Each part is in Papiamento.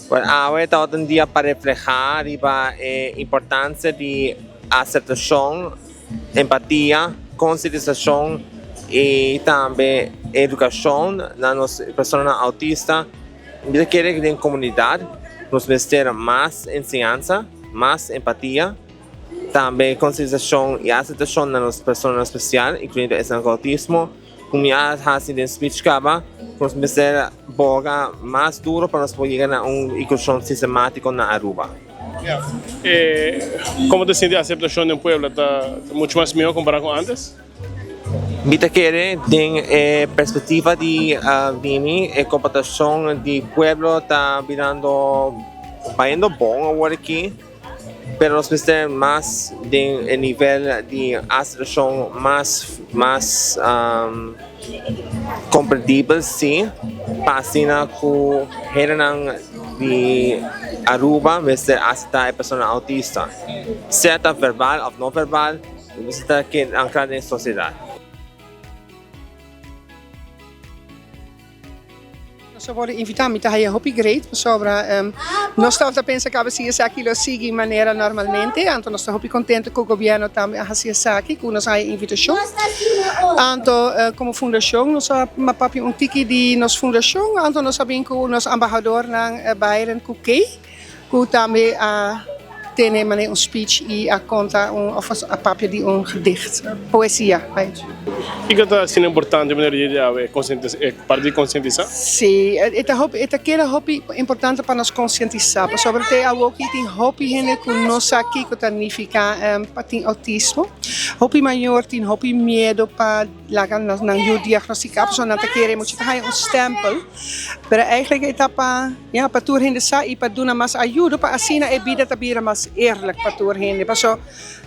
Bueno, awe tabata un dia pa reflehá riba e importansia di aseptashon, empatia, konsientisashon i tambe edukashon na nos personanan autista. Mi ta kere ku den komunidat nos mester mas enseñansa, mas empatia, tambe konsientisashon i aseptashon na nos personanan spesial, inkluyendo esnan ku outismo. Ku mi a hasi den speech kaba, nos mester boga mas duro pa nos por yega na un inklushon sistematiko na Aruba. Komo ta sinti aseptashon den pueblo? Ta muchu mas mihó kompará ku antes? Mi ta kere den e perspektiva di Dimi e komportashon di pueblo ta birando bayendo bon awor aki. Pero nos mester mas den e nivel di asershon mas mas komprendibel si, pa asina ku hendenan di Aruba mester aseptá e persona autista, sea ta verbal òf no verbal, mester ta keda ankrá den sosiedat. Nos a worde invita, mi ta haya hopi great pasobra nos tabata pensa caba si esaki lo sigui manera normalmente, anto nos ta hopi contento cu gobierno tambe a haci esaki cu nos a haya invitacion. Anto como fundacion nos a papia un tiki di nos fundacion, anto nos a bin cu nos embahadornan Byron cu Kay. Cu tambe a tene manera un speech y a conta un of a papia di un gedicht, poesia. Kico ta asina importante manera di dia awe, e parti di concientisa? Si, e ta hopi, e ta keda hopi importante pa nos concientisa, pasobra te awoki tin hopi hende cu no sa kico ta nifica pa tin autismo. Hopi mayor tin hopi miedo pa laga nan yu diagnostica, pasobra nan ta kere mucha ta haya un stempel, pero eigenlijk e ta pa. Ya, pa tur hende sa i pa duna mas ayudo pa asina e bida ta bira mas eerlijk pa tur hende. Paso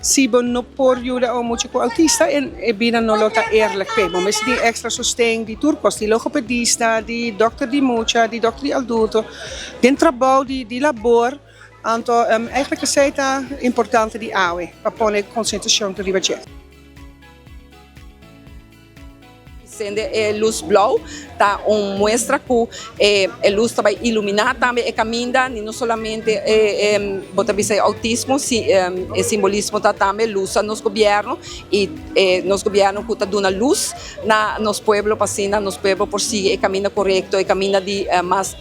si bo no por yuda un mucha ku autista e bida no lo ta eerlijk p'e. Bo mester tin extra sosten di tur kos, di logopedista, di dokter di mucha, di dokter di adulto, den trabou di labor. Anto eigenlijk esei ta importante di awe pa pone konsentrashon riba dje. Sende e lus blou ta un muestra ku e lus ta bai iluminá tambe e kaminda, ni no solamente e bo ta bisa e outismo, si e simbolismo ta tambe lus a nos gobièrnu i e nos gobièrnu ku ta duna lus na nos pueblo pa asina nos pueblo por sigui e kaminda korekto, e kaminda di mas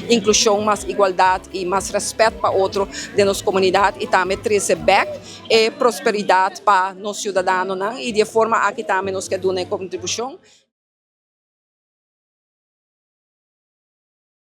inklushon, mas igualdat i mas rèspèt pa otro den nos komunidat i tambe trese bèk. E prosperidat pa nos siudadanonan i di e forma aki tambe nos ke duna e kontribushon.